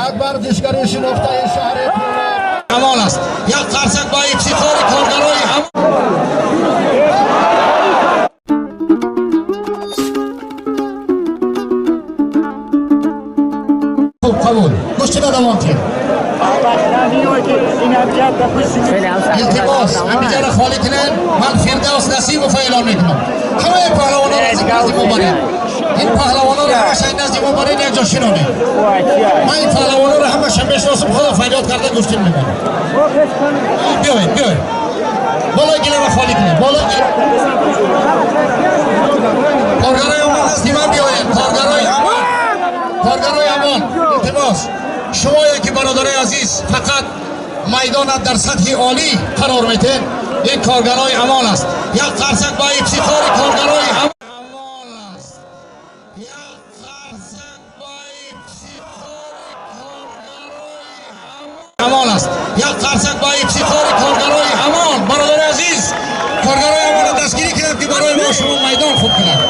Як варзишгари шинохтаи шаҳри Кӯлоб. Амон аст. Як қарсак ба ифтихори коргарои хуб қабул. Гӯштина давом кед. Илтимос, ҳамиҷаро холӣ кунед. Ман Фирдавс Насимов эълон мекунам. Ҳамаи паҳлавононро аз назди мо баред. Ин паҳлавононро ҳамаша назди мо баред, якҷо шинонед. Ман ин паҳлавононро ҳамаша мешиносам, худо фарёд карда гӯштин мемонам. Биёед, биёед. Болои гилама холӣ кунед. Болои коргарои Амон назди ман биёед. Коргарои Амон. Коргарои Амон, илтимос. Шумое ки бародарои азиз фақат майдонат дар сатҳи олӣ қарор метед, ин коргарои Амон аст. Як қарсак ба ифтихори коргарои Амон аст. Як қарсак ба ифтихори коргарои Амон аст. Як қарсак ба ифтихори коргарои Амон. Бародарои азиз, коргарои Амонро дастгирӣ кунед, ки барои мо шумо майдон хуб кунад.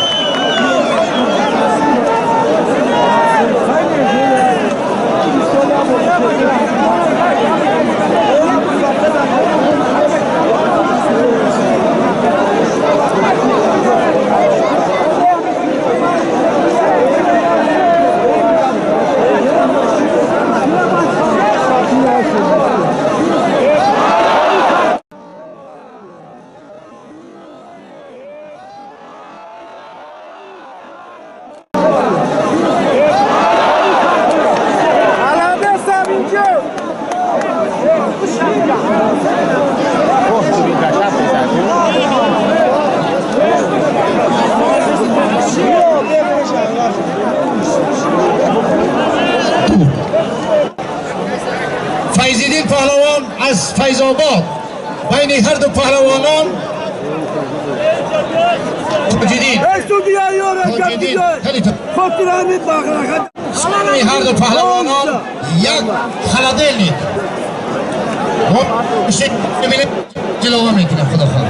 Файзиддин паҳлавон аз Файзобод. Байни ҳар ду паҳлавонон Тоҷиддин. Тоҷиддин. Ҳар ду паҳлавонон як холодильник. Ҷилова мекунам, худо хоҳад.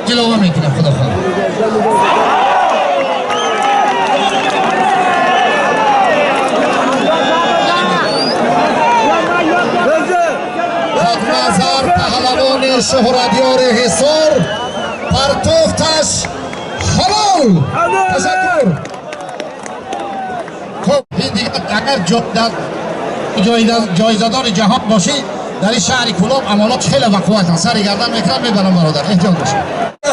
Ҷилова мекунам, худо хоҳад. Хокназар паҳлавони шуҳратёри Ҳисор партофташ ҳалол. Ташаккур. Хуб, ин дигар агар ҷоизадори ҷаҳон бошӣ, дар ин шаҳри Кӯлоб амонот хеле бақувватанд. Сари гардан мекунанд, мебаранд, бародар. Эҳтиёт бошед.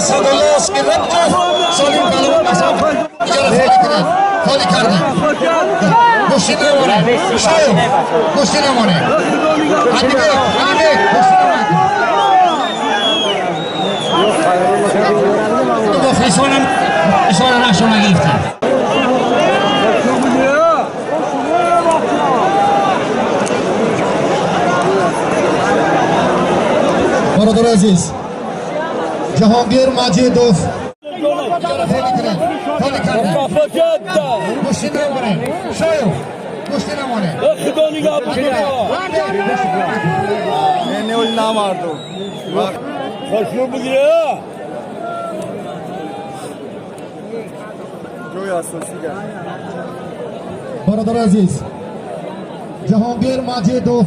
Садулло Сироҷов Солим паҳлавон иҷора холӣ кунед. Холӣ кардем. Гӯштӣ намонед. Шоев, гӯштӣ намонед. Алибек, Алибек, гӯштӣ намонед. Мухлисонам ишора рахшо нагирифтем. Бародари азиз, Ҷаҳонгир Маҷидов холӣ кардем. Гӯштӣ намонед. Шоев, гӯштӣ намонед. Бародари азиз, Ҷаҳонгир Маҷидов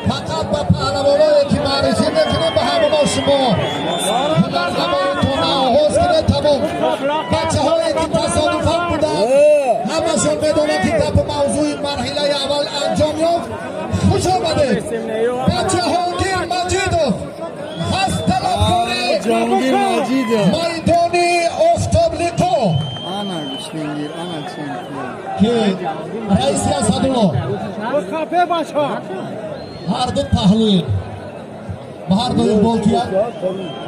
фақат ба паҳлавоное ки муаррифӣ мекунем, ба ҳамоно шумо ҳунарнамоитона оғоз кунед, тамом. Бачаҳое ки тасодуфан буданд, ҳамашон медонанд, ки гапу мавзӯи марҳилаи аввал анҷом ёфт. Хуш омадед ба Ҷаҳонгир Маҷидов, ҳаст талабкори майдони Офтоблиқо, ки раиси Асадулло ҳар ду паҳлӯем, ба ҳар дуи болтия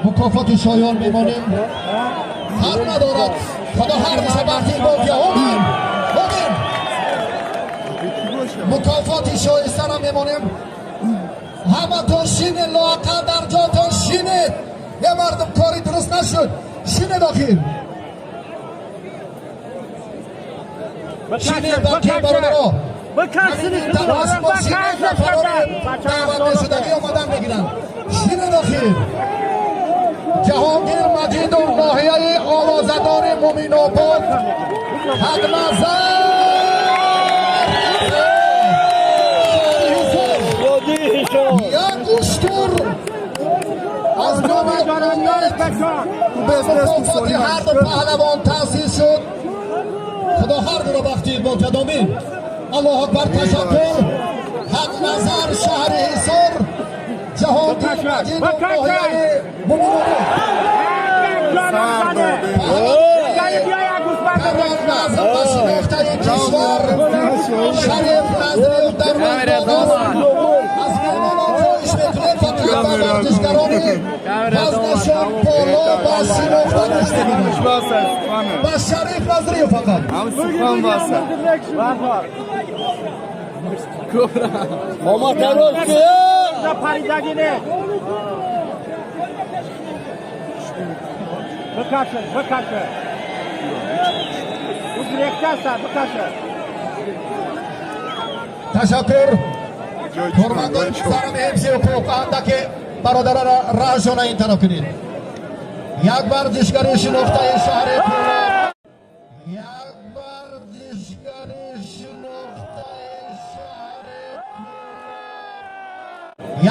мукофоти шоён мемонем. Ҳар надорад, худо ҳар душа бартин болтия. Омин, омин. Мукофоти шоистара мемонем. Ҳаматон шинед, лоақал дар ҷотон шинед. Е мардум, кори дуруст нашуд. Шинед охир. Шинед бақия бародаро. Даъват мешудагӣ омадан мегиранд. Шинед охир. Ҷаҳонгир Муминобод Ҳақназар як уштур аз номи мукофоти ҳарду паҳлавон таъсис шуд. Худо ҳар дуро бахти бошад, омин. Аллоҳ акбар. Ташаккур. Ҳақназар, шаҳри Ҳисор, Ҷаҳонгир Маҷидов, ноҳияи Муминобод. Ба шинохтаи кишвар Шариф Назриев дар майдон аз меҳмонон хоҳиш мекунем, фақат ба варзишгарони вазнашон боло ба шинохта гӯшт мегиранд, ба Шариф Назриев фақат. Бикаша, бикаша. Бикаша. Ташаккур. Кормандони муҳтарами ҳифзи ҳуқуқ, андаке бародараро раҳшона ин тараф кунед. Як варзишгари шинохтаи шаҳри Кӯлоб, як варзишгари шинохтаи шаҳри,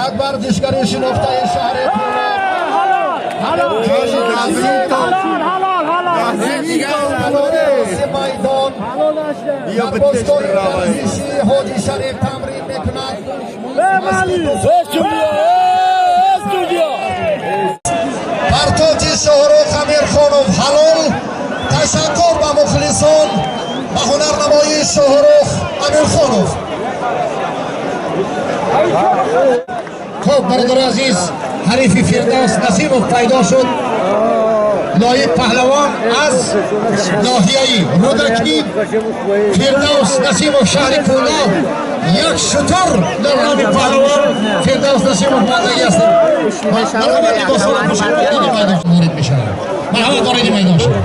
як варзишгари шинохтаи шаҳри Кӯлоб майдон дар бошгоҳи варзишии Ҳоҷи Шариф тамрин мекунад. Партоти Шоҳрух Амирхонов ҳалол. Ташаккур ба мухлисон, ба ҳунарнамоии Шоҳрух Амирхонов. Хуб, бародари азиз, ҳарифи Фирдавс Насимов пайдо шуд. Лоиқ паҳлавон аз ноҳияи Рӯдакӣ, Фирдавс Насимов, шаҳри Кӯлоб. Як шутур дар номи паҳлавон Фирдавс Насимов мондагӣ ҳастем. Марҳамат, либосҳоро пӯшед, вориди майдон ворид мешавад. Марҳамат, вориди майдон шавад.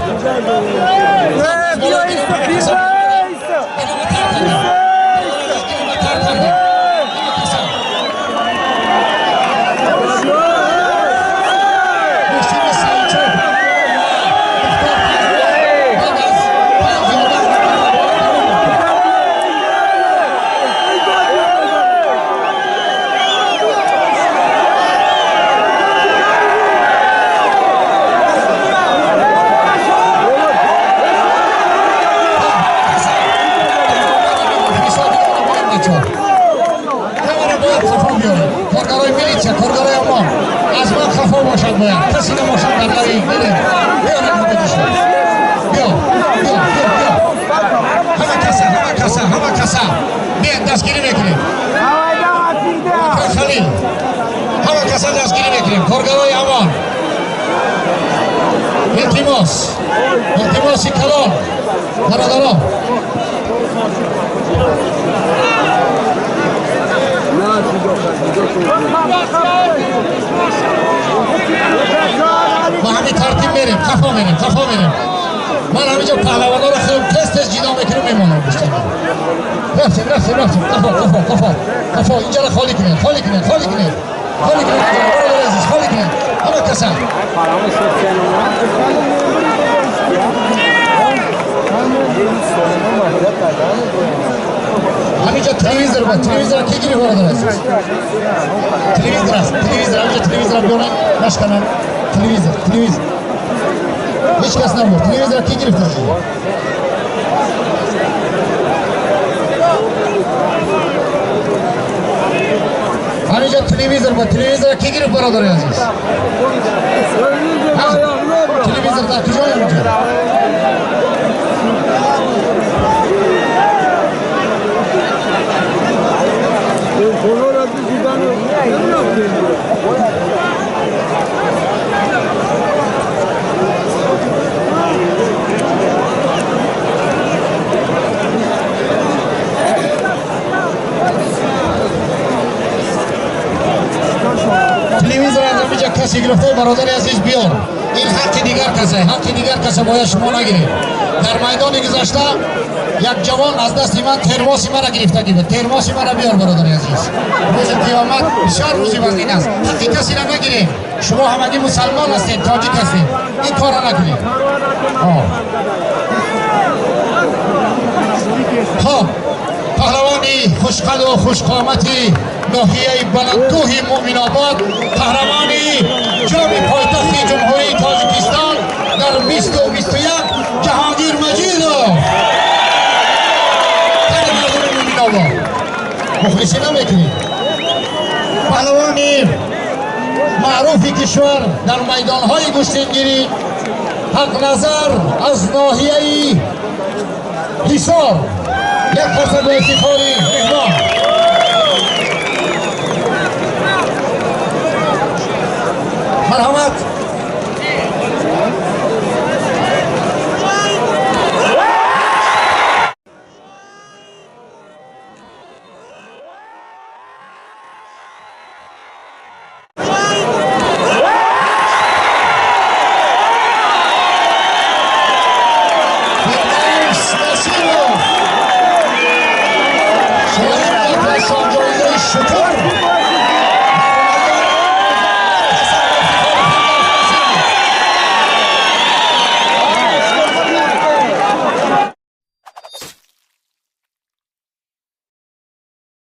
Коргарои милитсия, коргарои омон аз ман хафо бошад бояд. Касе набошад дар лави биёред. Биё, биё, биё, биё. Ҳама каса, ҳама каса, ҳама каса биед, дастгирӣ мекунем. Халил, ҳама каса дастгирӣ мекунем. Коргарои амон, илтимос, илтимоси калон, бародарон. Ба ҳамин тартиб мерем, хафо мерем, хафо мерем. Ман ҳаминҷо паҳлавонҳоро хеле тез тез ҷидо мекунем, мемонам. Рафтем, рафтем, рафтем. Қафо, қафо, қафо, қафо. Инҷоро холӣ кунед, холӣ кунед, холӣ кунед, холӣ кунед, бародари азиз, холӣ кунед ҳама каса. Ҳаминҷо телевизор буд. Телевизора ки гирифт, бародар азиз? Телевизор аст, телевизор ҳаминҷо. Телевизора биёранд, нашкананд. Телевизор, телевизор ҳеҷ кас набуд. Телевизора ки гирифт аз инҷо? Ҳаминҷо телевизор буд. Телевизора ки гирифт, бародари азиз? Телевизор дар куҷое ҳаминҷо? Касе гирифтаи, бародари азиз, биёр. Ин ҳаққи дигар касе, ҳаққи дигар касе бояд шумо нагиред. Дар майдони гузашта як ҷавон аз дасти ман термоси мара гирифтагӣ буд. Термоси мара биёр, бародари азиз. Рӯзи қиёмат бисёр рӯзи вазнин аст. Ҳаққи касеро нагирем. Шумо ҳамагӣ мусалмон ҳастед, тоҷик ҳастед, ин корро накунед. Хоб, паҳлавони хушқаду хушқомати ноҳияи баландкӯҳи Муъминобод, қаҳрамони ҷоми пойтахти Ҷумҳурии Тоҷикистон дар 2021, Ҷаҳонгир Маҷидов. Мардуми Муъминобод, мухлисӣ намекунед. Паҳлавони маъруфи кишвар дар майдонҳои гӯштингирӣ, Ҳақназар аз ноҳияи Ҳисор. Як қарсак ба ифтихори меҳмон.